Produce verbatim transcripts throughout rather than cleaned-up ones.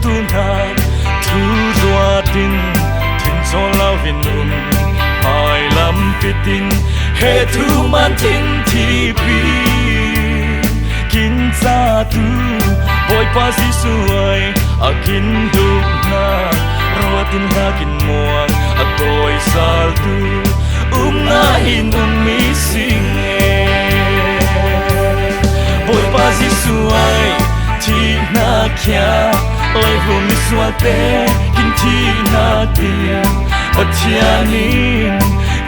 Hna thu zuatin thin chawl loin um, hmailam pitin he thu man thin thipi kin catu Bawipa Jesu ai a kin duh hna ruatin hna kin muang a tawi saltu umna in um mi sing e. Bawipa Jesu ai thihna khia leivum misualte kin thihna ti Pathian in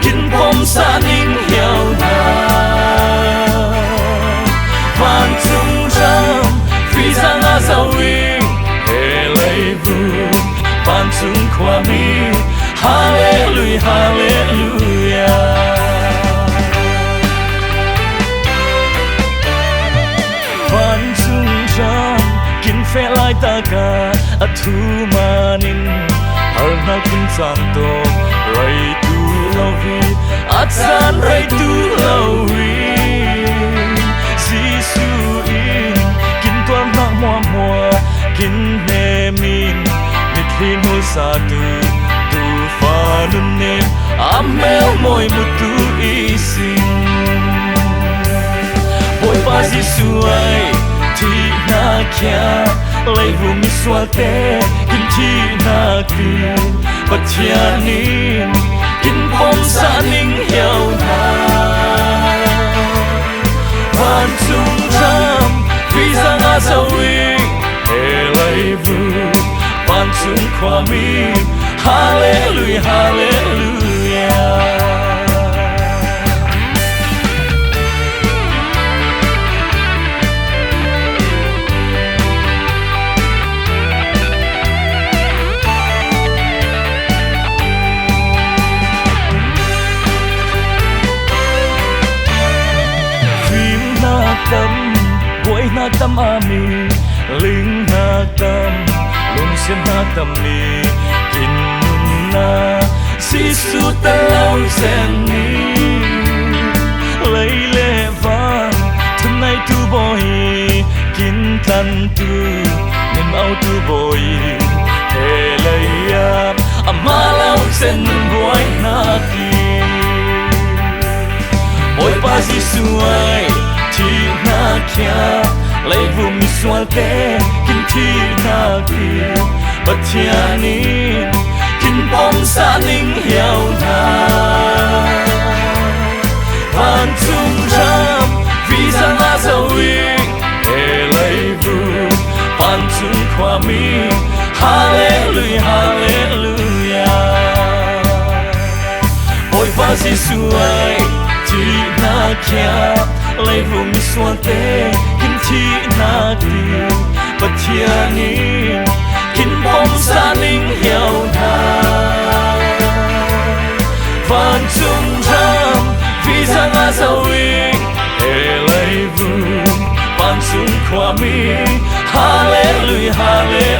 kin pomsa ning hiau hna. Vancung ram visa nga zo in he leivum vancung khuami Hallelujah, Hallelujah. Vancung ram kin feh laitaka a thu manin harnak kin cang tawh rei tu lo hi a caan rei tu lo hi Jesu in kin tuarnak hmuahhmuah kin hnem in mitthli hnulsa tu tufa nunnem a mel mawi mutu i sing. Bawipa Jesu ai thihna khia leivum misualte kin thihnak ti Pathian in kin pomsa ning hiau hna. Vancung ram visa nga zo in he leivum vancung khuami Hallelujah, Hallelujah. Fimnak tam, buaihnak tam a mi, lingnak tam, lungsiatnak tam mi kin nunna Jesu tan lo cen ni. Lei le van thun neitu bawi kin tlantu, min autu bawi he lei ah amah lo cen buaihnak hi. Bawipa Jesu ai thihna khia leivum misualte kin thihnak ti Pathian in kin pomsa ning hiau hna. Vancung ram visa nga zo in he leivum vancung khuami Hallelujah, Hallelujah. Bawipa Jesu ai thihna khia leivum misualte kin thihnak ti Pathian in kin pomsa ning hiau hna. Vancung ram visa nga zo in he leivum vancung khuami Hallelujah, Hallelujah.